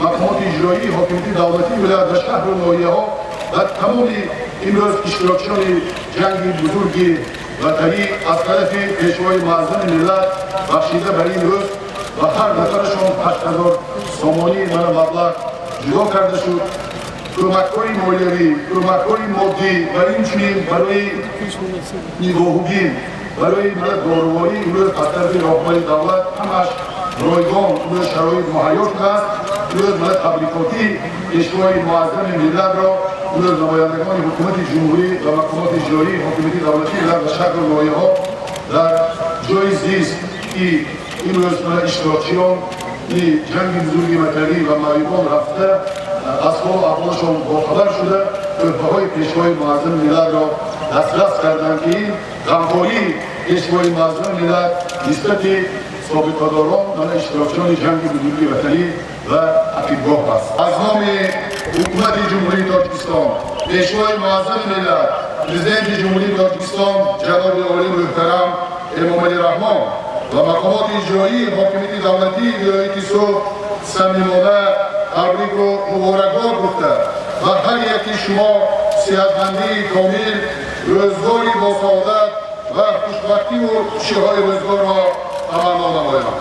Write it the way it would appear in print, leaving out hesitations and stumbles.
Мақомоти иҷроии ҳокимияти давлатии вилоят ва шаҳру ноҳияҳо ва тамоми имрӯз иштирокчиёни Ҷанги Бузурги Ватанӣ аз тарафи Пешвои Муаззами миллат бахшида ба ин рӯз ба ҳар нафарашон 8000 сомонӣ мана маблағ ҷудо карда шуд. Кӯмакҳои молиявӣ, кӯмакҳои моддӣ ва инчунин барои нигоҳубин, барои мана доруворӣ имрӯз аз тарафи роҳбари давлат ҳамаш ройгон имрӯз шароит муҳайё шудааст. Имрӯз мана табрикотии Пешвои Муаззами миллатро имрӯз намояндагони Ҳукумати Ҷумҳурӣ ва мақомоти иҷроии ҳокимияти давлатии вилоят ва шаҳру ноҳияҳо дар ҷои зист, ки имрӯз мана иштирокчиёни Ҷанги Бузурги Ватанӣ ва маъюбон рафта, аз ҳолу аҳволашон бохабар шуда, тӯҳфаҳои Пешвои Муаззами миллатро дастрас карданд, ки ин ғамхории Пешвои Муаззами миллат нисбати собиқадорон, мана иштирокчиёни Ҷанги Бузурги Ватанӣ ва ақибгоҳ аст. Аз номи Ҳукумати Ҷумҳурии Тоҷикистон, Пешвои Муаззами миллат, Президенти Ҷумҳурии Тоҷикистон ҷаноби олӣ муҳтарам Эмомалӣ Раҳмон ва мақомоти иҷроии ҳокимияти давлатии вилояти Суғд самимона табрику муборакбод гуфта, ба ҳар яки шумо сиҳатмандии комил, рӯзгори босаодат ва хушбахтиву хушиҳои рӯзгорро таманно намоям.